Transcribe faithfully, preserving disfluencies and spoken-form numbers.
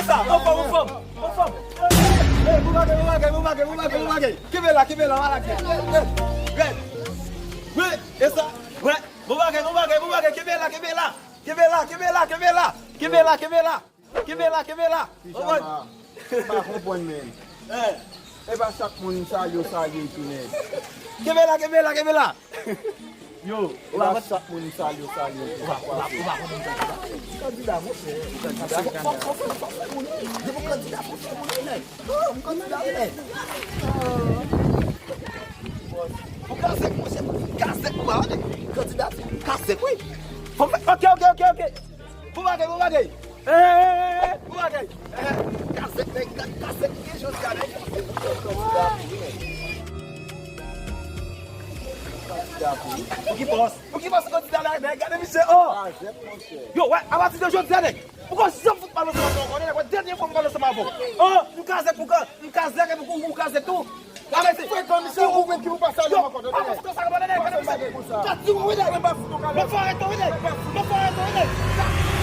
Sa, anfòm, anfòm, anfòm. Ey, bon bagay, bon bagay, bon bagay, bon bagay, bon bagay. Kenbe la, kenbe la, wala, red, red, red. Wi, e sa, wi, bon bagay, bon bagay, bon bagay, kenbe la, kenbe la. Kenbe la, kenbe la, kenbe la. Kenbe la, kenbe la. Kenbe la, kenbe la. Pijama, m pa konprann, men. Eh. E pa chak moun m salye, w salye tou, men. Kenbe la, kenbe la, kenbe la. Yo, ou pa konn sa moun sa yo, sa yo. Ou pa, ou pa, ou pa konn moun sa yo. Kandida, monchè. Kandida. Fò, fò, fò, fò fè moun wi. Depi w kandida, fò fè moun wi, nèg. Oh, m kandida wi, nèg. Pou kazèk, monchè, pou kazèk, ou pa wè, nèg. Kandida, kazèk, wi. Fò fè, ok, ok, ok, ok. Bon bagay, bon bagay. Eh, eh, eh, eh, bon bagay. Eh, kazèk, nèg, gad kazèk ki gen jodi a, nèg. Kandida pou wi, nèg. Pou ki pòs? Pou ki pòs kandida la, nèg? Gade misye, oh! Yo, wè, apati de jodi a, nèg, ou pa janm fout pale ansanm avè m ankò, nèg. Wè, dènye fwa m pale ansanm avè w. Oh, m kazèk pou kan, m kazèk pou kou, ou kazèk tou. Gade misye. Frekan, misye, ou menm ki pou pase ale ankò, tande, nèg. Gad ti ou, wi, nèg. Mwen fò arete w, wi, nèg. Mwen fò arete w, wi, nèg.